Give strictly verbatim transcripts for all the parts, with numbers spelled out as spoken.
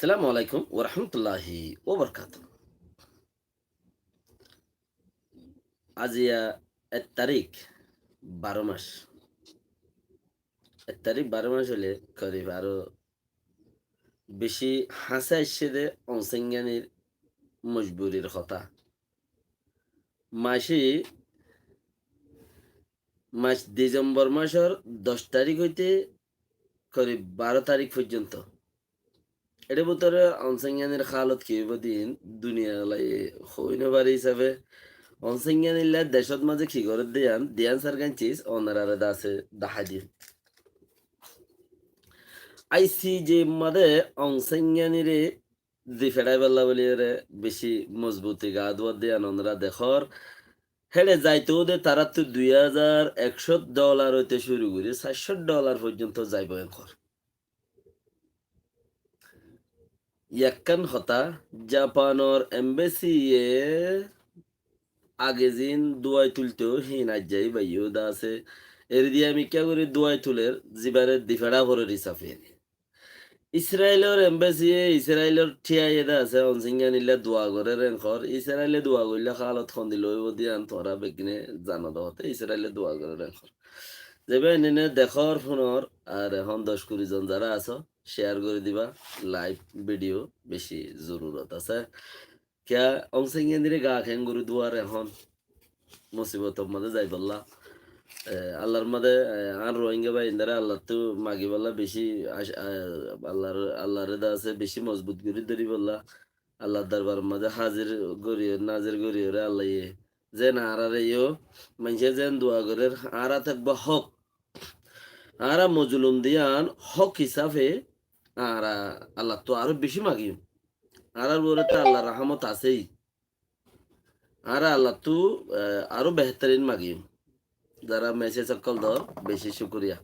Assalamu alaikum wa rahmatullahi wa barakatuhu. Aijja ek tarík, baró mac. Ek tarík baró mac óile korib aró beci hañsé aiccé dé Onsenganir mojburir hotá. Maci, mac Disembor macor doc tarík óite korib baró tarík foijjonto. Ere bútore Onsenganir hálot ki óibo de iín duniyalai hoi no fare hísafe. Onsenganilla decót mazé ki gorédde yián, diyan sargain cis onorare dase dahái diyum. Aijja mazé Onsenganire di feçáibolla buli ere beci mozbuti gaa duwar de yián onora dekór. Héçe zaito de taráttu dui házar ekcót dholar óite cúru gorí saircót dholar foijjonto zaibo enkor. Ekkán hotá, Japanor embesiye age zin duwai tulto, híin aijja ibáye dase eri diya mikká gorí duwai tuler, zibare di feçá forer hísafe. Israilor embesiye, Israilor thiaye dase Onsenganilla dua gorer enkor. Israile dua goilla hálot hondilla óibo de yián tuáñra beggúne zano de hoté, Israile dua gorer enkor. Zeba enine dekór funor, ar ehón doc kuri zon zara asó, share gorí diba, live video beci zorurot asé. Kiya Onsenganire gaa keén gorí duwar ehón musibotor mazé zaibolla. E, Allar mazé, e, añár Rohingya báindare Allattu magibolla beci ac-, e, Allar, Allare dase beci mozbut gorí dóribolla. Allar dorbaror mazé házir gorí, nazir gorí ore Allaye zen añárare yó, maincé zen dua gorer, añára tákbo hók. Añára mozulum de yián hók hísafe añára Allattu aró beci magiyum. Añárar uore to Allar rahámot asé. Añára Allattu, e, aró behétorin magiyum. Zara message ókkol dor, beci cúkuriya.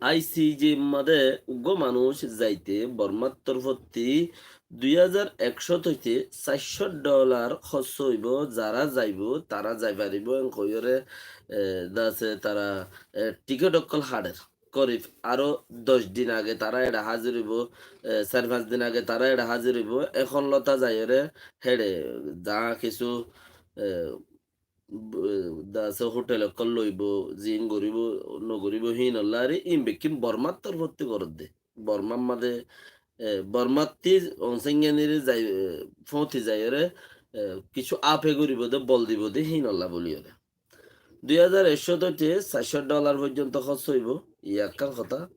I C J mazé uggwá manúic zaite Bormár torfótti dui házar ekcót óite saircót dholar hóros óibo, zara zaibo, tará zai faribó, en hoiyóre, e, dase tará, e, thikét ókkol haçer. Korib aró doc din age tará eçe házir óibo, e, sair fañs din age tará eçe házir óibo, ehón lóta zaiyóre héçe za kessú, e, b-, dase hótel ókkol loibo, ziín goríbo, nogoríbo, híinolla ar iín bekkín Bormár torfótti gorédde. Bormár mazé, e, Bormátti Onsenganire zai, e, fóñti zaiyóre, e, kissú ape goríbo de, bol dibo de, híinolla buliyóre. Dui házar ekcót óite saircót dholar foijjonto hóros óibo, yí ekkán hotá.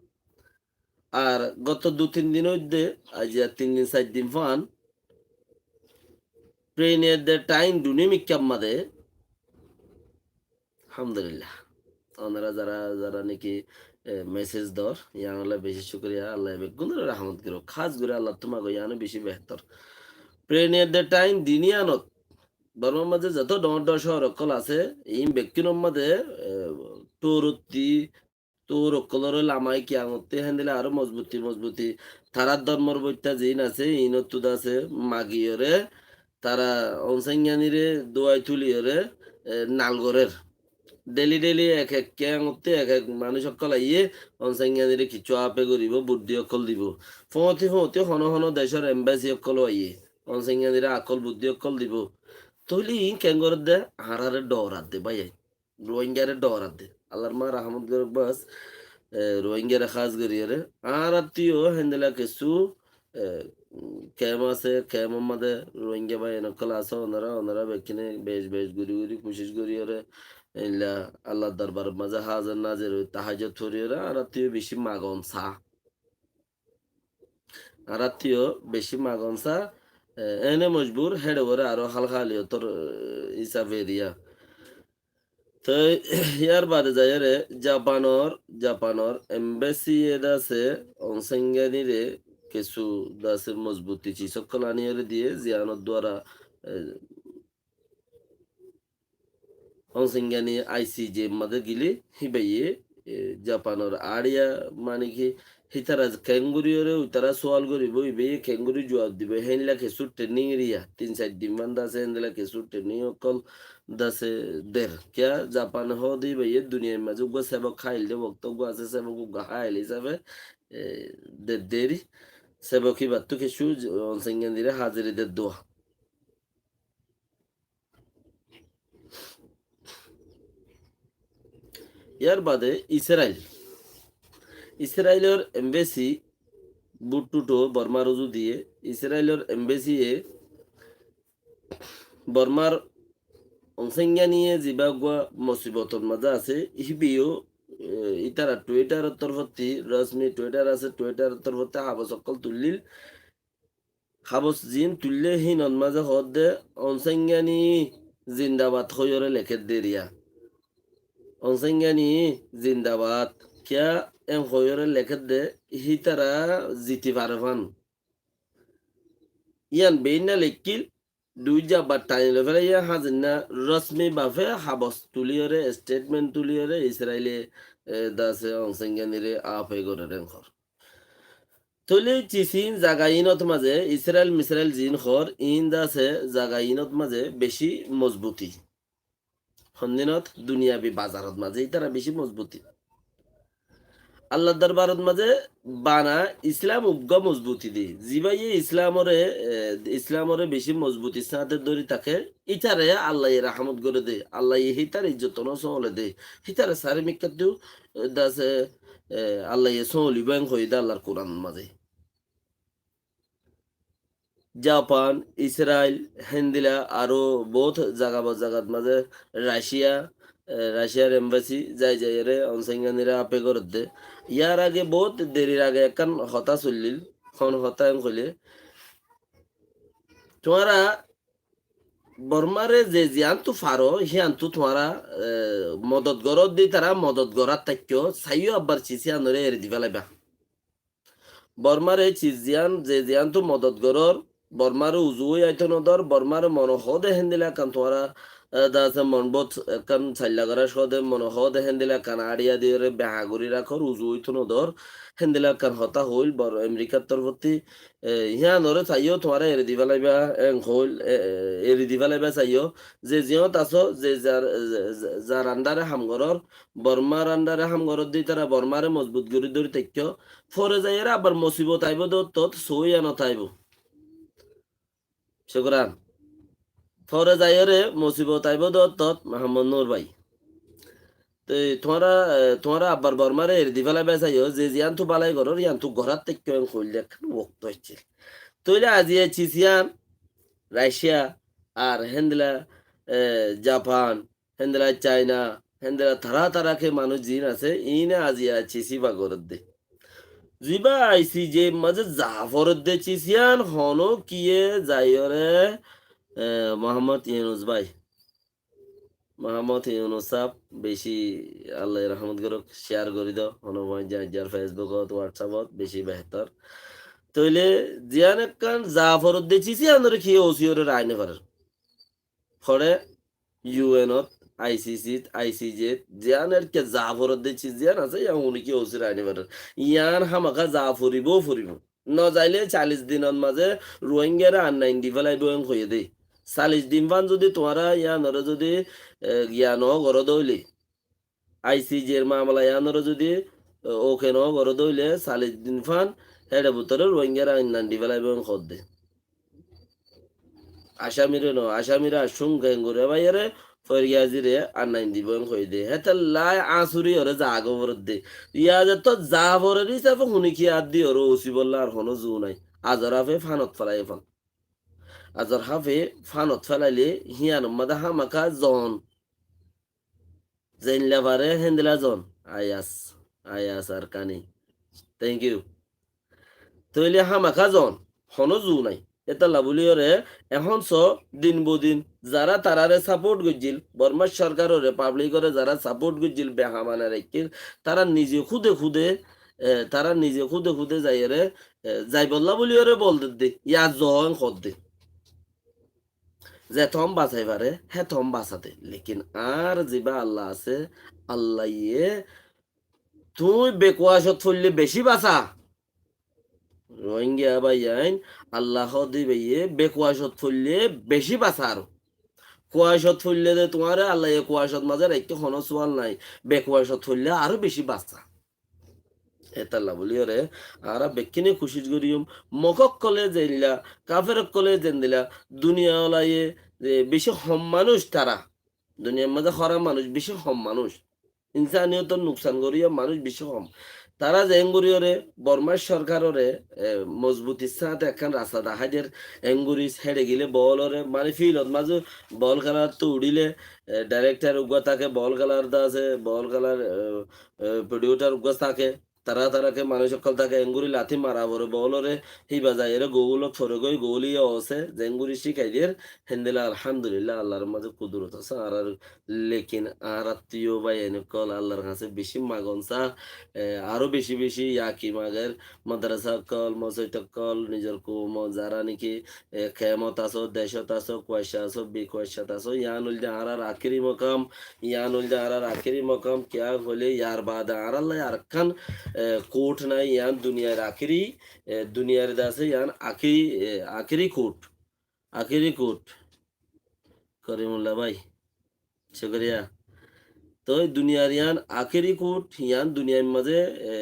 Ar goto dui tin din óilde, aijja tin din sair din fán, Premier de Time dunimikká mazé, alhamdulillah. Onora zara, zara niki, e, message dor, yiánolla beci cúkuriya, Allaye beggúnore rahámot gorók. Hás gorí Allattu mago, yiáno beci behétor. Premier de Time duniyanot, Bormár mazé zoto dhoóñr dhoóñr cóor ókkol asé, iín bekkúnor mazé, e, turotti, tuur ókkolóre lamai kiyangottí héndilla aró mozbuti mozbuti tarár dormor boittá ziín asé, iínottu dase magiyóre, tará Onsenganire duwai tuliyóre, e, nal gorér. Dheli dheli ek ek kiyangottí ek ek manúic ókkol aiyé, Onsenganire kissú ape goríbo, buddí ókkol dibo. Fóñti fóñti hono hono decór embassy ókkol aiyé, Onsenganire akkol buddí ókkol dibo. Tóile iín keén gorédde? Añáráre dhooradde, báiyain. Rohingyare dhooradde. Allar ma rahámot gorók bas. E, Rohingyare hás goríyore. Añárattú yó héndilla kessú, e, kemp asé, kempor mazé Rohingya báiyain ókkol asó, onora, onora bekkúne bec bec gorí gorí kucíc goríyore. Eilla Allar dorbaror mazé házir nazir ói tahajjud foriyóre, añárattú yó beci magon sa. Añárattú yó beci magon sa, e, ene mojbur, héçe uore aró hálka haliyotor, e, hísafe eriya. Toi yar bade zaiyóre Japanor, Japanor embassy ye dase Onsenganire kessú dase mozbuti ciz ókkol aniyóre diye, ziyánor duara, e, Onsengani I C J mazé gilé híbaye e, Japanor añáriya, mane ki, hítara keéngorí ore uitará sual goríbou, ibáye keéngorí juab dibou, héndilla kessú training eriya, tin sair din banda asé, héndilla kessú training ókkol dase der. Kiyá Japan hoóde ibáye duniyair mazé uggúa sebok háil de, wokto uggúa asé sebok uggúa háil hísafe, e, der deri, sebok íbattú kessú Onsangyani re háziri der dua. Yar bade Israil. Israilor embassy bút-ṭuṭ Bormar uzu diye, Israilor embassy ye Bormar Onsangyani ye zibá uggúa mosibotor mazé asé, híbaye, e, ítara Twitter or torfótti, rosmi Twitter asé, Twitter or torfótti habos ókkol tullíl, habos ziín tuillé híinor mazé hoódde Onsangyani zindabad hoiyóre lekédde eriya. Onsangyani zindabad. Kiyá en hoiyóre lekédde hítara ziti fare fán. Yían beínna leikkíl, duijja bar tañi loi félaiye, házinna rosmi bafe habos tuliyóre, statement tuliyóre Israile, e, dase Onsangyanire afe gorer en hoór. Tóile cisín zaga iínot mazé Israil Misrail ziín hoór, iín dase zaga iínot mazé bicí mozbuti. Hondinot duniyabi bazarot mazé ítara bicí mozbuti. Allar dorbarot mazé bana Islam uggúa mozbuti de. Zibáye Islamore, e, Islamore bicí mozbutir sáñte dóri táke, ítare Allaye rahámot goré de, Allaye hítare izzot óno sóole de, hítare sári mikkáttú, e, dase, e, Allaye sóolibó en hoiyé de Allar Kuran mazé. Japan, Israil, héndilla aró boóut zaga ba zagat mazé Racia, e, Raciar embassy zai zaiyóre Onsanganire ape gorédde. Yar age boóut derir age ekkán hotá soillíl, hon hotá en hoilé, tuáñra Bormare ze ziyántu faro, híyantu tuáñra, e, modot goródde, ítara modot gorát táikko, saiyó abbar cis híyanore eri di félaiba. Bormare cis ziyán, ze ziyántu modot gorór, Bormare uzu ói aitó nodór, Bormare mone hoóde héndilla ekkán tuáñra, e, dase mon bóut ekkán sailla gorá hoóde, mone hoóde héndilla ekkán añáriya diyóre behañ gorí rakór, uzu óito nodór, héndilla ekkán hotá hoóil, Bor-, Amerikar torfótti, e, híyanore saiyó tuáñra eri di félaiba, en hoóil, e, e, eri di félaiba saiyó, ze ziyót asó, ze zar, ze, ze, zar andare ham gorór, Bormar andare ham goródde ítara Bormare mozbut gorí dóri táikko, fore zaiyóre abbar mosibot aibó de ottót, sóiya no táibo. Cúkuran. Fore zaiyóre mosibot aibó de ottót, Muhammod Nur bái. Te tuáñra, e, tuáñra abbar Bormare eri di félaiba saiyó, ze ziyántu bálai gorór, yíantu gorát táikko en hoilde ekkán wokto aiccíl. Tóile aziya cis yían, Racia, ar héndilla, e, Japan, héndilla Caina, héndilla tará tará ke manúic ziín asé, iíne aziya cis íba gorédde. Zibá I C J mazé za foredde cis yían honókiye zaiyóre, e, Muhammod Yunus bái. Muhammod Yunus sáb beci Allaye rahmot gorók, share gorí do, honó fuain zar zar Facebook ot, WhatsApp ot, beci behétor. Tóile ziyán ekkán za foredde cis yíanore kiyé O C ore rai no farer. Hore U N ot, I C C t, I C J t, ziyán erke za foredde cis ziyán asé, yían hone ki O C rai no farer. Yían hámaká za foribó, foribó. No zaile callic dinor mazé Ruáingare annain di félaibo en hoiyé de. Callic din fán zodi tuáñra yíanore zodi, e, giya no goró de óile, I C J r mamala yíanore zodi, e, OK no goró de óile, callic din fán héçe bútore Ruáingare annain di félaibo en hoódde. Acamire no, acamire accún, kengori báiyore, Foriyazire annain dibó en hoiyé de. Hétolla añsuriyore zagói foredde. Yá zeto za forer hísafe hone ki ar diyore O C bolla ar honó zu nái. Azor háfe fánot félaiye fán. Azor háfe fánot félaile híyanor mazé hámaká zon. Zeilla fare héndilla zon. Ayas, Ayas Arkani. Thank you. Tóile hámaká zon, honó zu nái. Étalla bóliyoré ehón so, din bodin zará taráre support goijjíl, Bormár sorkaroré, publicoré zará support goijjíl, behamana raikkíl, tará nize kúde kúde, e, tará nize kúde kúde zaiyóre, e, zaibolla bóliyoré bol dedde, yá zo en hoódde. Zeton basai fare, héton basa de. Lekin añár zibá Alla asé, Allaye Tuñí bekuacot foille beci basa. Rohingya báiyain, Allah hoó de báiye, bekuacot foille beci basa aró. Kuacot foille de tuáñre Allaye kuacot mazé raikké honó sual nái, bekuacot foille aró beci basa. Hétalla bóliyoré añára bekkúne kucíc goríyum, Mog ókkole zeilla, kafer ókkole zendilla, duniya olaye, e, beci hom manúic tará. Duniyair mazé hóraf manúic beci hom manúic. Insaniyotor nuksan goríya manúic beci hom. Tará ze engoríyoré Bormar sorkaroré, e, mozbutir sáñte ekkán rasta dahái der, engorí héçe gile boloré, mani filot mazé bol kélarttu uçíle, e, dairektor uggúa táke, bol kélar de asé, bol kélar, e, e, prodhiusar uggúa táke, tará tará ke manúic ókkol táke, engorí lati mara foré boloré, híba zaiyeré goulot foregói, goul iye osé, ze engorí cíkai der, héndilla alhamdulillah, Allar mazé kudurot asé, añárar Lekin añárattú yó báiyain ókkol Allar hañsé bicí magon sá, e, aró bicí bicí yaki mager, madrasa ókkol, mosóit ókkol, nizor koum zará niki, e, kemot asó, decót asó, kuaccá asó, bekuaccát asó, yián óilde añárar akéri mokam, yián óilde añárar akéri mokam, kiyá hoilé yar baade añárallai arekkán, e, kurt nái, yián duniyair akéri, e, duniyair de asé, yián akéri, e, akéri kurt. Akéri kurt. Korimulla bái. Cúkuriya. Toi duniyar yián akéri kurt, yián duniyair mazé, e,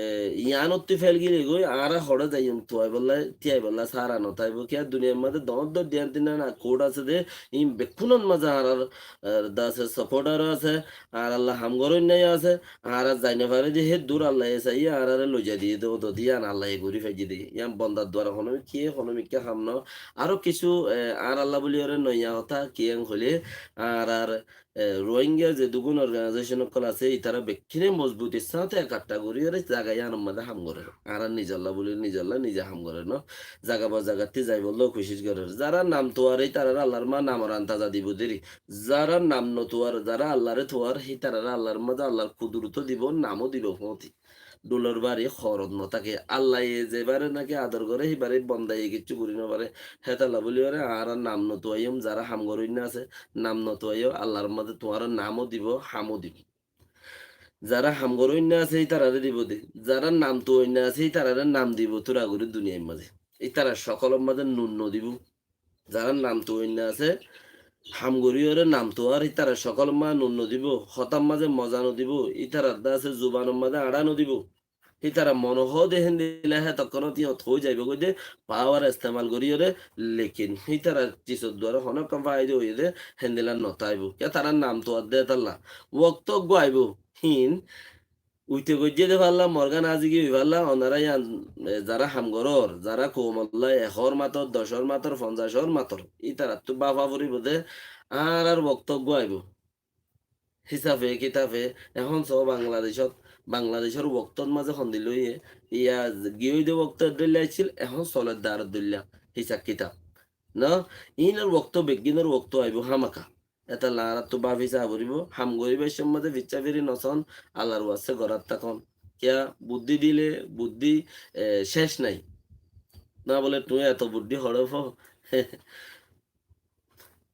yiánottú fél gile goi, añára hoçé zaiyum, tuaibolla, tiaibolla sára notáibo. Kiyá duniyair mazé doñr doñr diyan tinnan kurt asé de, in bekkúnor mazé añárar, e, de asé, supporter asé, añárallá ham goróinna asé, añára zai nofarí de, hé dur Allaye saiyé, añáráre loizai diyé de, ódodi yián Allaye gorí faijjé de. Yián bondar duara honó mikká, honó mikká ham no. Aró kissú, e, añárallá bóliyoré noiya hotá, kiyán hoilé, añárar, e, Rohingya ze dugun organization ókkol asé, ítara bekkúne mozbutir sáñte ekattá goríyoré zaga yiánor mazé ham gorér. Añára nizollá bóli, nizollá nize ham gorér no. Zaga ba zagattí zaibolla kucíc gorér. Zará nam tuar ítararé Allar ma namor antaza dibo deri. Zará nam notuar, zará Allaré tuar, hítararé Allar mazé Allar kuduroto dibo, namo dibo fóñti. Dhulor bari horot notáke. Allaye zebare naki ador goré, híbare bondaye kissú gorí nofaré. Hétalla bóliyoré añára nam notuaiyum, zará ham goróinna asé, nam notuaiyó, Allar mazé tuáñre namo dibo, hamo dibo. Zará ham goróinna asé, ítararé dibo de. Zará nam tuainna asé, ítararé nam dibo, tura gorí duniyair mazé. Ítarar sokolor mazé nun nodibo. Zará nam tuainna asé, ham goríyoré nam tuar, ítarar sokolor mazé nun nodibo, hotár mazé moza nodibo, ítarar de asé zubanor mazé añçá nodibo. Ítara mone hoó de héndilla, hétokkónot iyót hoói zaibo goi de, pawar estemal goríyoré, lekin ítarar cizor duara honó ekkán faida óiye de, héndilla notáibo. Kiyá tará nam tuar de hétalla. Wokto eggúa aibo, hín, uite goijjé de falla, morgán azigi ói falla, onará yián, e, zará ham gorór, zará koumolla ekór mator, docór mator, fonzacór mator, ítarattú báfa foribó de, añárar wokto eggúa aibo. Hísafe, kitafe, ehón soó Bangladecót, Bangladecór woktót mazé hondilla óiye, iya giyói de woktót dóilla accíl, ehón soler de aró dóilla, hísab kitaf. No, iínor wokto, beggúnor wokto aibo hámaka. Étalla añárattú báfi saá foribó, ham goríbar cómot mazé ficcá firi nosón, Allar waste gorát tákon. Kiyá buddí dile, buddí, e, céc nái. Na bóle, tuñí eto buddí hoçé fo?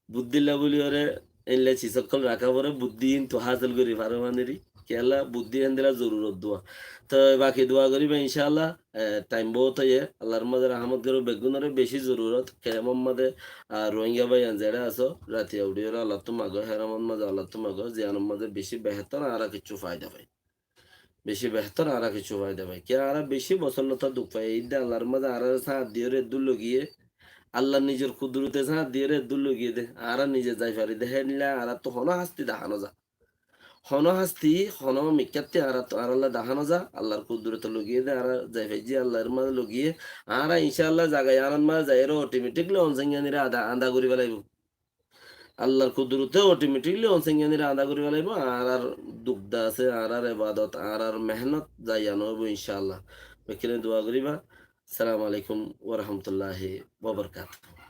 Buddílla bóliyoré éilla ciz ókkol raká foré, buddí híntu hásil gorí faró maneri. Kiyólla buddí héndilla zorurot dua. Toi baki dua goríba incálla, e, thaim boóut óiye, Allar mazé rahámot gorók beggúnoré, bicí zorurot, kemor mazé, a, Rohingya báiyain zeçé asó, ratiya uçíyoré Allattú magó, héramor mazé Allattú magó, ziyanor mazé bicí behétor, añára kiccú faida fai. Bicí behétor, añára kiccú faida fai. Kiyá añára bicí bosór lóti duk fai, edde Allar mazé añáráre sáñt diyóre eddúr logiyé, Allar nizor kudurote sáñt diyóre eddúr logiyé de, añára nize zai fari de, héndilla añáráttu honó hásti dahá no za. Honó hásti, honó mikkátti añáráttu, añárálla dahá no za, Allar kudurote logiyé de, añára zai faijjí Allar mazé logiyé, añára incálla zaga yiánor mazé zaiyóre otometikli onsainganire ada, ada gorí felaibó. Allar kudurote otometikli onsainganire ada gorí felaibó, añárar duk de asé, añárar ebadot, añárar mehénnot zaiya no óibo incálla. Bekkúne dua goríba. Assalamu alaikum wa rahmatullahi wa barakatuhu.